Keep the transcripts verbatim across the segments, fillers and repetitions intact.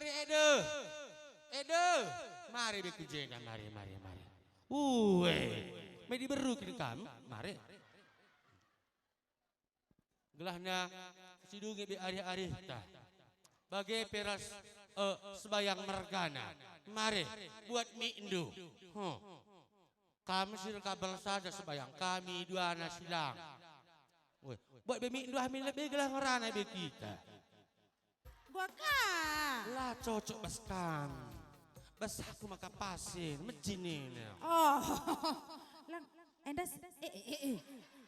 Ede, Ede, mari be ku jenda, mari, mari, mari. Ue, me diberu kin kam, mari. Gelahna sidungi be arih-arihta. Bage pe ras, eh, sebayang mergana. Mari, buat mikndu. Huh. Kam si erkabel sada sebayang, kami duana silang. Weh, buat be mikndu, amin lebe gelah ngerana be kita. Gua ka. La cocok bas kam. Bas aku maka pasin, mejinina. Oh. Lang, endas, eh, eh, eh, eh.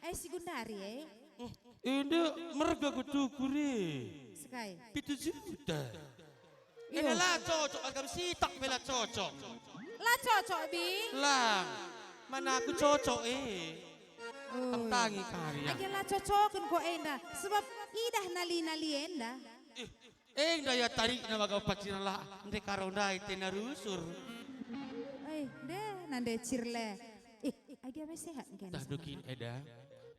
Eh, si Gundari, eh. Hmm, enda merga ku tukur e. Sekai. Pitu juta. Iyo. Enda la cocok bas kam, sitak pe la cocok. La cocok, Bi. Lang, mana aku cocok, eh. Oh. Tang tangi kari, ya. Age la cocoken ko enda, sebab idah nali-nali enda. Eh, enda ia tarikna maka pacirla, ndai karo ndai tena rusur. Eh, nde, nande cirle. Eh, age ame sehat engke. Dah dukin eda,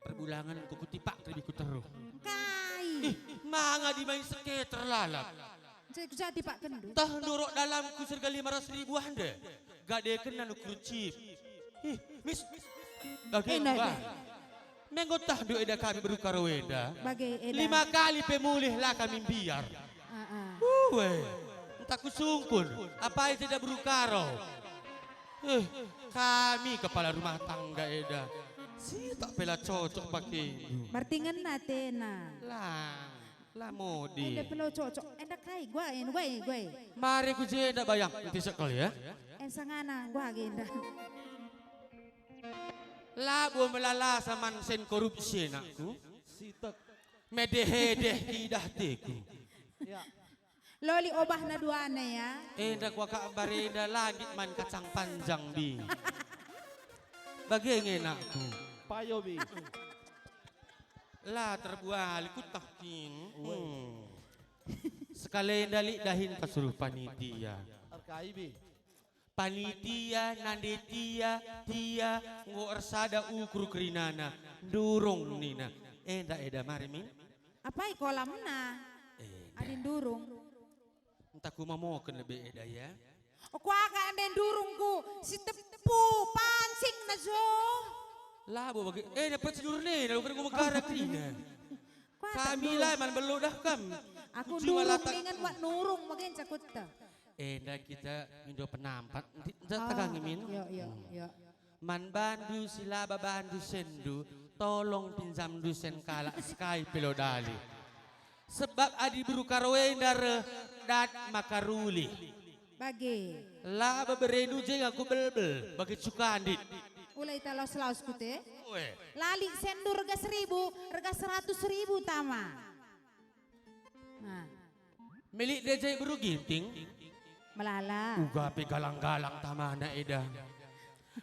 perbulangen ku kutipak lebih ku teruh. Kai? Eh, manga dimain seke terlalap. Jadi, jadi pak kendu. Tah ndorok dalamku serga lima ratus ribu ande. Gadekenna nukur chip. Ih, mis. Bage. Enda, wah. Enda. Menggo tah ndu eda kami beru karo enda. Bage eda. Lima kali pe mulih la kami mbiar. Ah, ah. Uwe, entah kusungkun, apai eda beru karo. Eh, kami kepala rumah tangga eda. Sitak pe la cocok pakendu. Berarti ngena tena. Lang. La modi. Enda pe la cocok. Enda kai, gua en, gua en, gua en. Mari ku jenda bayang. Enti sekel ya. En sangana, gua age enda. Labo melala saman sen korupsi anakku. Sitek. Medehedeh idah teku. Ya. Loli obahna duana ya. Enda kuakap barenda langit man kacang panjang, Bi. Bage nge anakku. Payo, Bi. La terbuali kutah kin. Uwe. Hmm. Sekalenda lit dahin kasuruh panitia. Arkai, Bi. Panitia, nande tia, tia, enggo ersada ukur kerinana, ndurung nina. Enda eda mari min? Apai kolamna? Enda. Adi ndurung. Entah ku mamoken lebe eda ya. Kuaga ande ndurungku, si tepu pancingna jo. Labo bage, eh, dapat si ndurung e, lalu kan ku megara kerina. Kuatak ndurung. Kami lah man belo dah kam. Aku ndurung dengan wak nurung, bage cakutta. Enda kita mindo penampat, enti, enda takangi min. Yo, yo, yo. Man bandu si la babandu sendu, tolong pinjamndu sen kalak sekai pe la dali. Sebab adi beru karo enda reh, dat maka rulih. Bage. La beberendu je ngaku belbel, bage cukandit. Ulai ta laus-laus kute. Ue. Lali sendu rega seribu, rega seratus ribu tama. Nah. Milik dejai beru Ginting. Melala. Uga pe galang-galang tamana eda.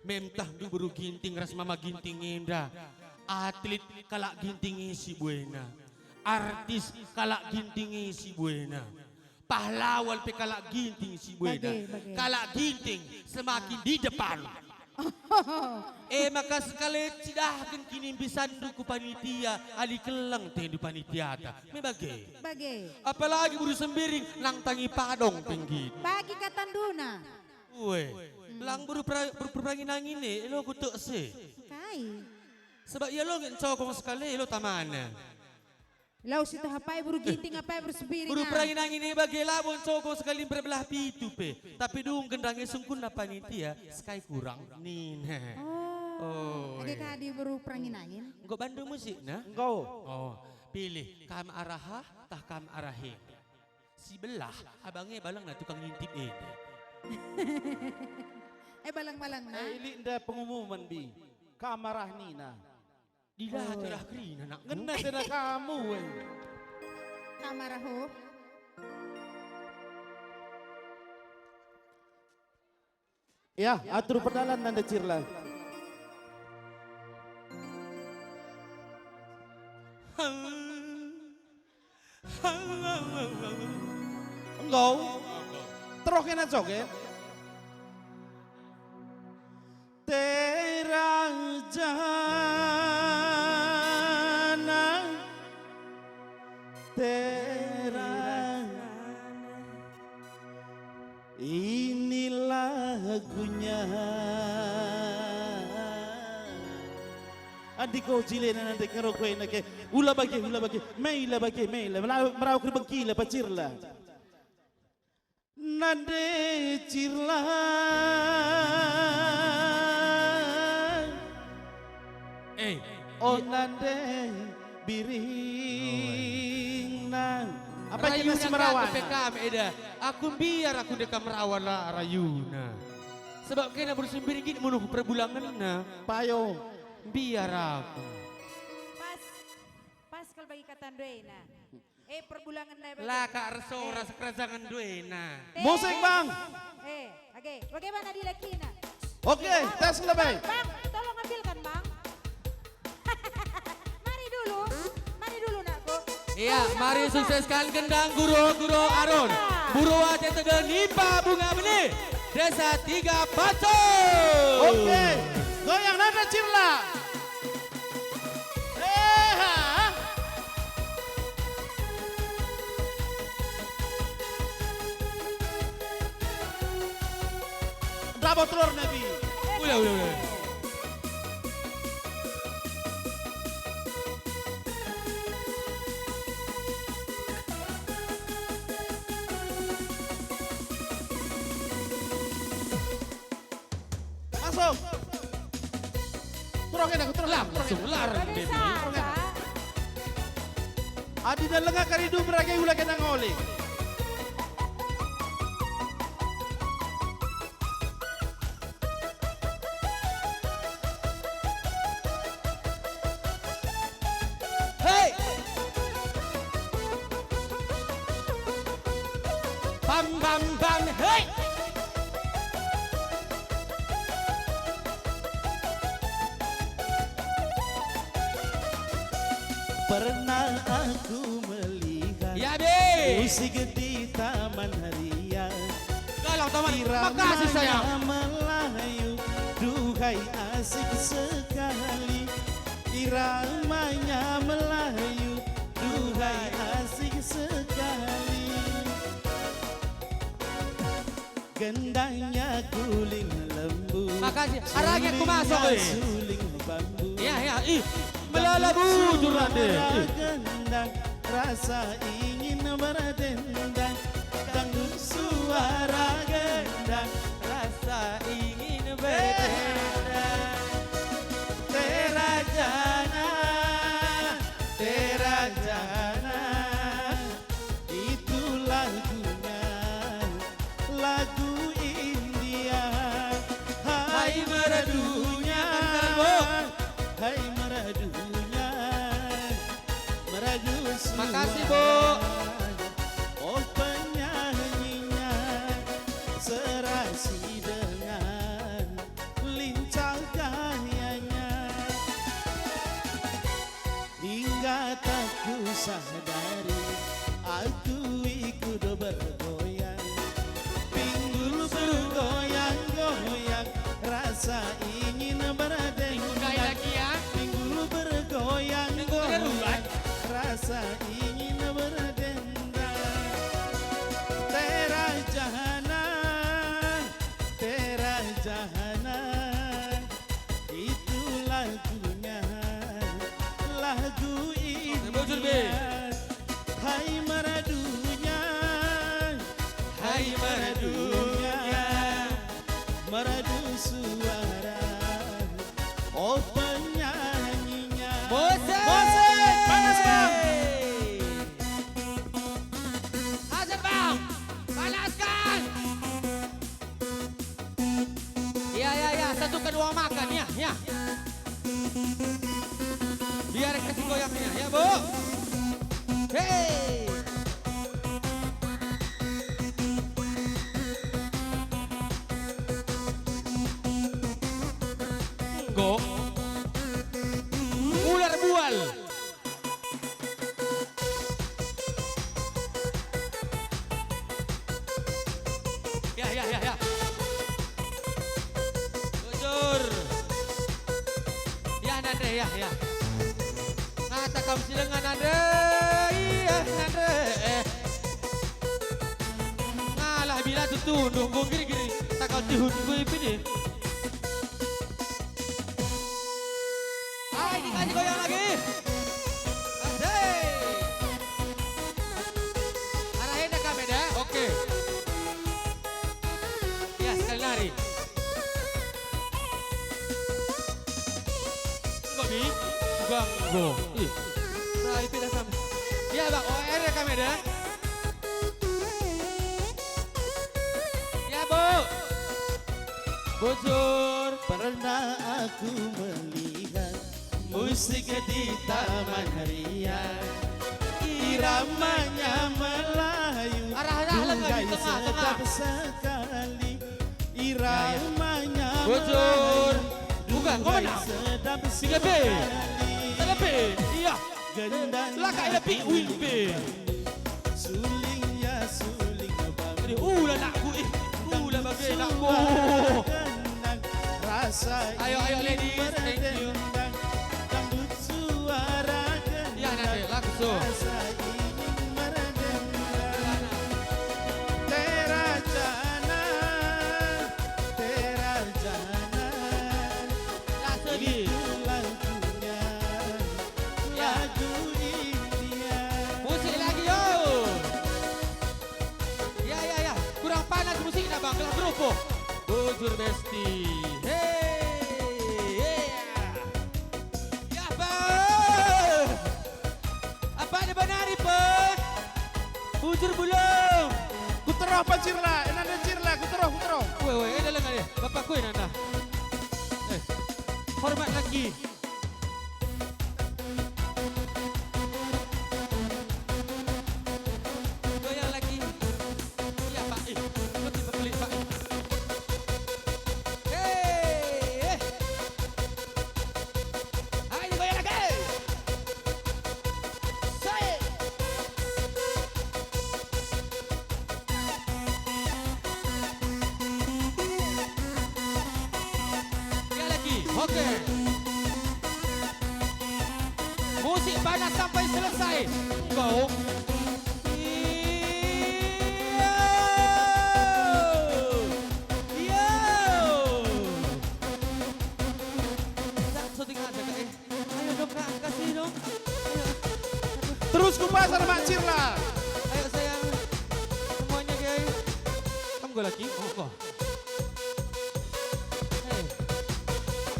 Memtah ndu beru Ginting ras mama Ginting enda. Atlet kalak Ginting e si buena. Artis kalak Ginting e si buena. Pahlawan pe kalak Ginting si buena. Bage, bage. Kalak Ginting semakin di depan. E maka sekali cidahken kinimpisanndu ku panitia adi keleng tendu panitiata. Me bage. Bage. Apalagi beru Sembiring nang tangi padong penggit. Bagi katanduna. Ue, lang beru pra-, beru perangin-angin e, elo kutek se. Kai? Sebab ia lo nge encokong sekali, elo tamana. Lau si tah apai beru Ginting, apai beru Sembiring. Beru ah. Perangin-angin e bage labo encokong sekali mperbelah pitu pe. Tapi dung gendang e sungkunna panitia, sekai kurang. Nina. Oh. Oh, age iya. Kadi beru perangin-angin? Enggo bandu musikna? Enggo. Oh, pilih kam arah ha, tah kam arah he. Si belah, abang e balengna tukang ngintip e. Eh, baleng-balengna. Eh, ilik nda pengumuman, Bi. Kam arah nina. Dilah. Oh. Cerah kerina, nak. Ngena tena kamu, eh. Kam arah ho. Ya, atur perdalan nanda Cirla. Enggo. Terus kena joget. Tera jana, tera. Diko jilena nande karo kuena ke. Ula bage, ula bage, mela bage, mela. Merawa, merawa kerbengkila pacirla. Nande cirla. Eh, oh, i- nande biringna. Apa kena rayuna si merawa? Ka pe kam eda. Aku mbiar aku ndeka merawa la rayuna. Sebab kena beru si biring git munuh perbulangenna. Payo. Mbiar aku. Pas, pas kal bagi kata nduena. Eh, perbulangen nai bage. La ka erso ras kerajangen duena. Musik, Bang. Eh, age, bagaimana dilakina? Oke, tes lebih. Bang, tolong ambilkan, Bang. Mari dulu, mari dulu, nakku. Iya, mari sukseskan gendang Guro-guro Aron. Buru ate tedeni pa bunga benih. Desa Tiga Paco. Oke, goyang nada cirla. Eha. Dabo telur Nabi. Udah, udah, udah. Masuk. Turun kena, turun. Langsung larang dia. Adi dan lengah kari dum rage ula kena ngoli. Hei! Bam, bam, bam, hei! Pernah aku melihat, ya, Be, musik di Taman Ria. Galau, Taman. Makasih, iramanya sayang. Melayu, duhai asik sekali. Iramanya Melayu, duhai asik sekali. Gendangnya guling lembu. Makasih. Arahnya ku masuk, sulingnya eh. Suling bambu. Ya, ya, ih. Melala bujur ande. Ih. Gendang, rasa ingin berdendang. Dangdut suara gendang, rasa ingin berdendang. Terajana, terajana, itu lagunya, lagu India. Hai merdunya, hai merdunya. Meradu suara. Makasih, Bu. Oh, penyanyinya serasi dengan lincah gayanya. Hingga tak kusadari, aku ikut bergoyang. Pinggul bergoyang-goyang, rasa ingin berdendang. Minggu lagi ya. Pinggul bergoyang-goyang, rasa ingin berdendang. Terajana, terajana. Itu lagunya, lagu India. Oke, bujur, Be. Hai merdunya, hai merdunya, merdu suara, oh penyanyinya. Musik! Musik! Panas, Bang! Asik, Bang! Panaskan! Ya, ya, ya, satukan uang makan, ya, ya. Biar kasih goyangnya, ya, Bu. Hei. Go. Ular bual. Ya, ya, ya, ya. Bujur. Ya, nande, ya, ya. Ngata kam si lenga, nande. Iya, nande. Eh. Ngalah bila tutunduh, gong giri-giri. Tak kau tihun, gue pini. Ai, di Bang, go. Ih. Sai pe dah sam-, ya, Bang, O R ya kami dah. Ya, Bu. Bujur. Pernah aku melihat musik di Taman Ria. Iramanya Melayu. Arah, arah, lengah di tengah, tengah. Duhai sedap sekali. Iramanya Melayu. Bujur. Bukan, kau menang. Tiga B. Tiga B. Iya. Laka ila B, win B. Suling ya, suling bang. Jadi, ula nakku, eh. Ula bage nakku. Rasa ayo, ayo, ladies, thank you. Dangdut suara gendang. Ya, nanti, langsung. Rasa ingin merdeka. Tera jana, tera jana. Langsung, Di. Itu lagunya. Ya. Lagu India. Musik lagi, yo. Ya, ya, ya. Kurang panas musiknya, Bang. Gelah berupuh. Bujur Besti. Hey, yeah. Ya, Bang. Apa ni banari, Bang? Bujur bulung. Kuteroh, Pak Cirla. Enanda Cirla, kuteroh, kuteroh. Woi, woi, eh, dalam kali. Bapak kue nanda. Eh, hormat lagi. Goyang lagi. Iya, Pak. Ih, betul, betul, Pak. Hei, eh. Ayo, goyang lagi. Say. Ya lagi, oke. Musik panas sampai selesai. Go. Yo. Yo. Tak syuting aja, Kak, eh. Ayo dong, Kak, kasih dong. Ayo. Terus ku pasar, Mak Cirla. Ayo, sayang. Semuanya, geng. Kamu gua lagi? Oh, kok. Hei.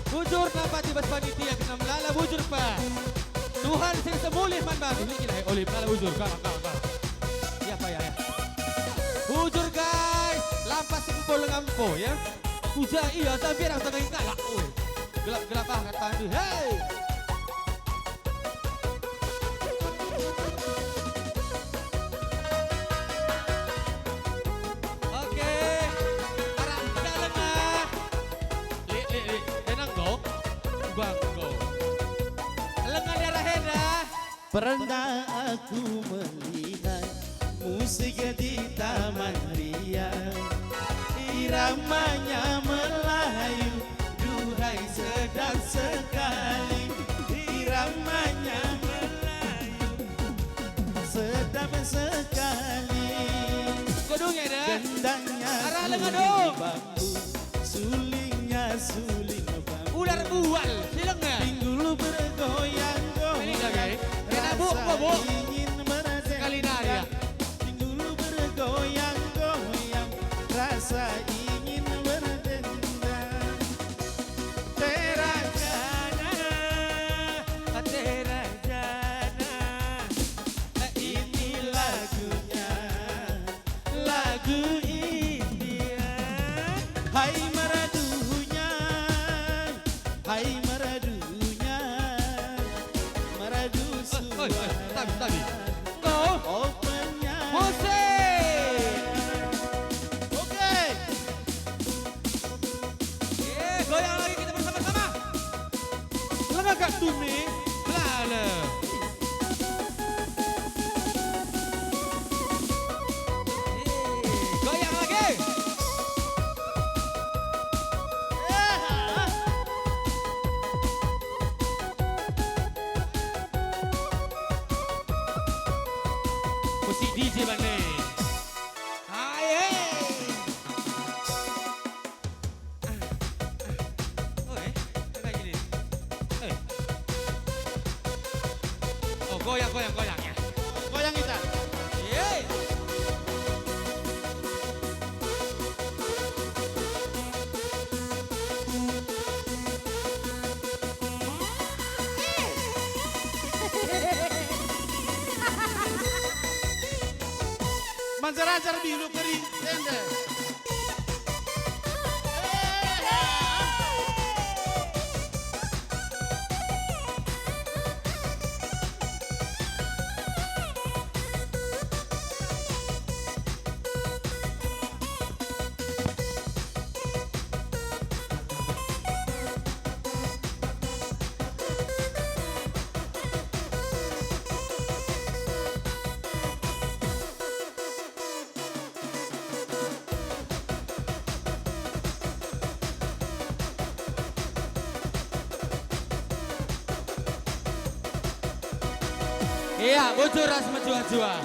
Bujur, kenapa tiba panitia kena melala bujur, Pak? Tuhan sing semulih man bagi. Ini gila, oleh melala bujur. Kak, kak, kak. Ya, Pak, ya, ya. Bujur, guys. Lampas si empo lenga empo, ya. Uja iya, tapi orang tengah kalak, oi. Gelap-gelap ah, kata dia. Hei! Oke. Arah dalam ah. Lik, lik, lik. Enang go. Bang go. Lengan arah enda. Pernah aku melihat musik di Taman Ria. Iramanya Melayu, duhai sedap sekali. Iramanya Melayu, sedap sekali. Kodungnya dah. Gendangnya arah lengan dong. Sulingnya suling bambu. Ular bual, silengnya. Pinggul bergoyang-goyang. Ini dah, guys. Kena buk, rasa buk. Ingin merdeka. Sekali dah, ya. Pinggul bergoyang-goyang, rasa ingin berdendang. Tera jana, tera jana. Ini lagunya. Lagu India. Hai meradunya, hai meradunya, meradu suara. Oi, oi, oi, tabi, tabi. Go. Opennya. Musik. Oke. Ye, goyang lagi kita bersama-sama. Lengah kak tumi. Melala. Ye, goyang lagi. Musik D J bane. Aye. Ah, ah. Oh, eh, kayak gini. Eh. Oh, goyang, goyang, goyang, ya. Goyang kita. Yeay. Manjar-anjar bilu keri, tende. Ia, bujur ras mejuah-juah.